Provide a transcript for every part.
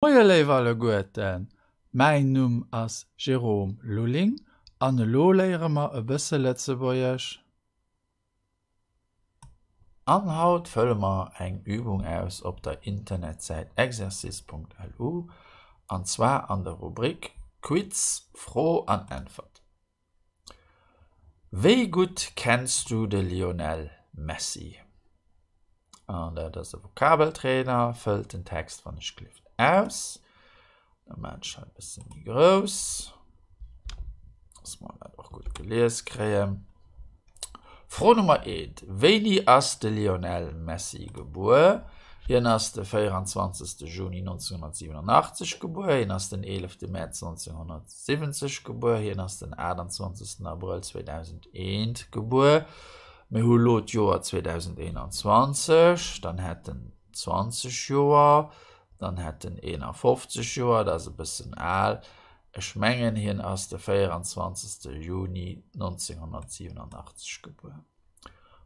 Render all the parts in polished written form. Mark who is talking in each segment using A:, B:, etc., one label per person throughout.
A: Moie léif alleguerten, mäin Numm ass Jérôme Lulling an elo léiere mer e bësse Lëtzebuergesch. An haut fëlle mer eng Übung aus op der Internetsäit exercice.lu an zwar an der Rubrik Quiz, Fro an Äntwert. Wéi gutt kenns du de Lionel Messi? An dat ass e Vokabeltrainer. Fëllt den Text wann ech gelift aus. Da maan ech hei e bësse méi grouss, dass mer dat och gutt gelies kréien. Fro Nummer eent, Wéini ass de Lionel Messi gebuer? Hien ass de 24. Juni 1987 gebuer. Hien ass den 11. Mäerz 1970 gebuer. Hien ass den 28. Abrëll 2001 gebuer. Mir hu lo d'Joer 2021, dann hätt en 20 Joer, dann hätt en 51 Joer, dat ass e bëssen al. Ech mengen hien ass de 24. Juni 1987 gebuer.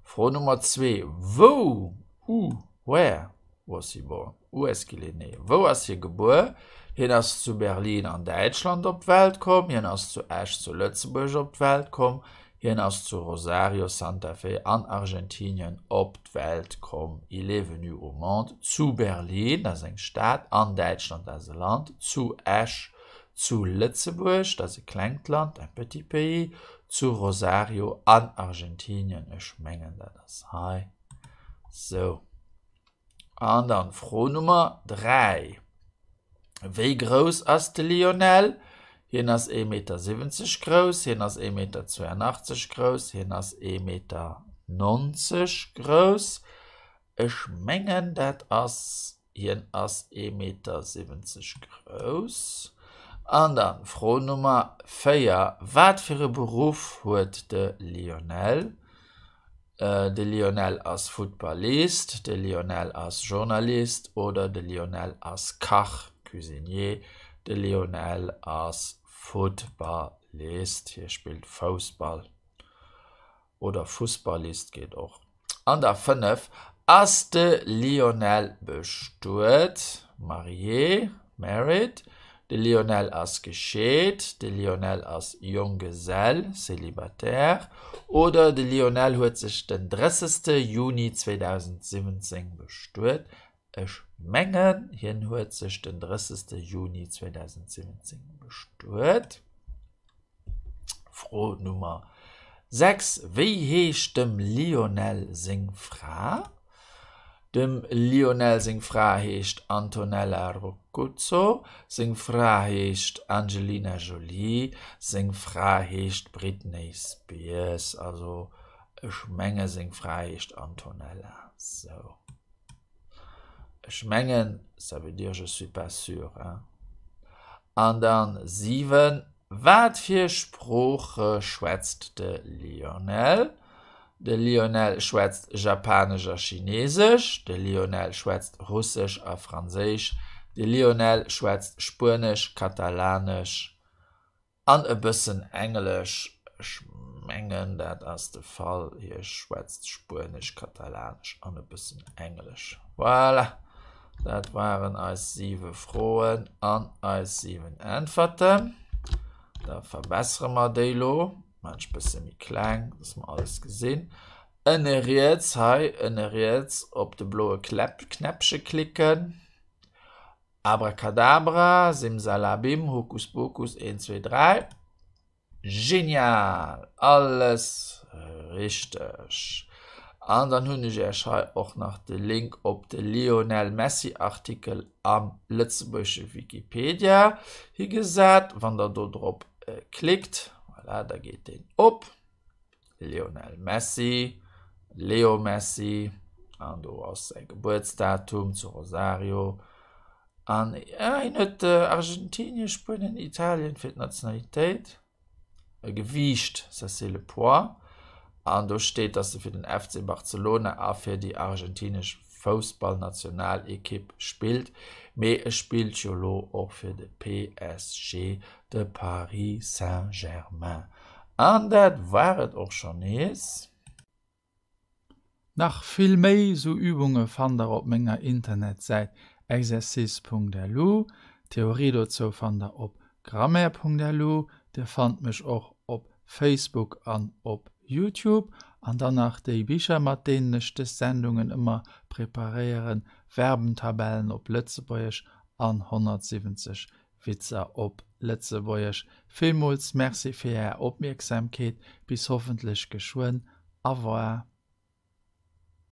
A: Fro Nummer zwee, Wou, où, where was he born? Où est-ce qu'il est né? Wou ass hie gebuer? Hien ass zu Berlin an Däitschland op d'Welt komm. Hien ass zu Esch zu Lëtzebuerg op d'Welt komm. Hien ass zu Rosario, Santa Fe an Argentinien op d'Welt komm. Il est venu au monde zu Berlin, dat ass eng Stad an Däitschland, dat ass e Land, zu Esch zu Lëtzebuerg, dat ass e klengt Land, un petit pays, zu Rosario an Argentinien. Ech mengen, dat ass hei sou. An dann Fro Nummer 3, Wéi grouss ass de Lionel? Hien ass ee Meter 70 grouss, hien ass ee Meter 82 grouss, hien ass ee Meter 90 grouss. Ech mengen dat ass, hien ass ee Meter 70 grouss. An dann Fro Nummer 4, Wat fir e Beruff huet de Lionel? De Lionel ass Futtballist, de Lionel ass Journalist oder de Lionel ass Kach, Cuisinier. De Lionel ass Futtballist, hie spillt Foussball. Oder Fussballist geet och. An der 5 ass de Lionel bestuet, marié, married. De Lionel ass gescheet, de Lionel ass Jonggesell, célibataire, oder de Lionel huet sech den 30. Juni 2017 bestuet. Ech mengen, hien huet sech den 30. Juni 2017 bestuet. Fro Nummer 6, Wéi heescht dem Lionel seng Fra? Dem Lionel seng Fra heescht Antonella Roccuzzo, seng Fra heescht Angelina Jolie, seng Fra heescht Britney Spears. Also ech menge seng Fra heescht Antonella. Sou. Ech mengen, ça veut dire je suis pas sûr, hein. An dann 7, Wat fir Sprooche schwätzt de Lionel? De Lionel schwätzt Japanesch a Chinesesch. De Lionel schwätzt Russesch a Franséisch. De Lionel schwätzt Spuenesch, Katalanesch An e bëssen Englesch, ech mengen dat ass de Fall, hie schwätzt Spuenesch, Katalanesch an e bëssen Englesch. Voilà, dat waren eis siwe Froen an eis siwen Äntwerten. Da verbessere mer déi elo, maachen ech e bësse méi kleng, dass mer alles gesinn. Ënne riets hei, ënne riets op de bloe Knäppche klicken. Abracadabra, Simsalabim, Hokuspokus, een, zwee, dräi. Genial! Alles richteg! An dann hunn ech Iech hei och nach de Link op de Lionel Messi Artikel am lëtzebuergesche Wikipedia higesat. Wann der do drop klickt, voilà, da geet deen op. Lionel Messi, Leo Messi, an do ass säi Gebuertsdatum zu Rosario. An hien huet Argentinien, Spuenien, Italien fir d'Nationalitéit. E Gewiicht, ça c'est le poids. An do steet, datt e fir den FC Barcelona a fir déi argentinesch Foussballnationalekipp spillt. Mee e spillt jo lo och fir de PSG, de Paris Saint-Germain. An dat war et och schonn nees. Nach vill méi sou Übunge fannt der op menger Internetsäit. Exercice.lu. D'Theorie dozou fannt der op Grammaire.lu. Dir fannt mech och op Facebook an op Youtube. An dann nach déi Bicher, mat deenen ech dës Sendungen ëmmer preparéieren, Verbentabellen op Lëtzebuergesch an 170 Witzer op Lëtzebuergesch. Villmools Merci fir Är Opmierksamkeet. Bis hoffentlech geschwënn. Au revoir.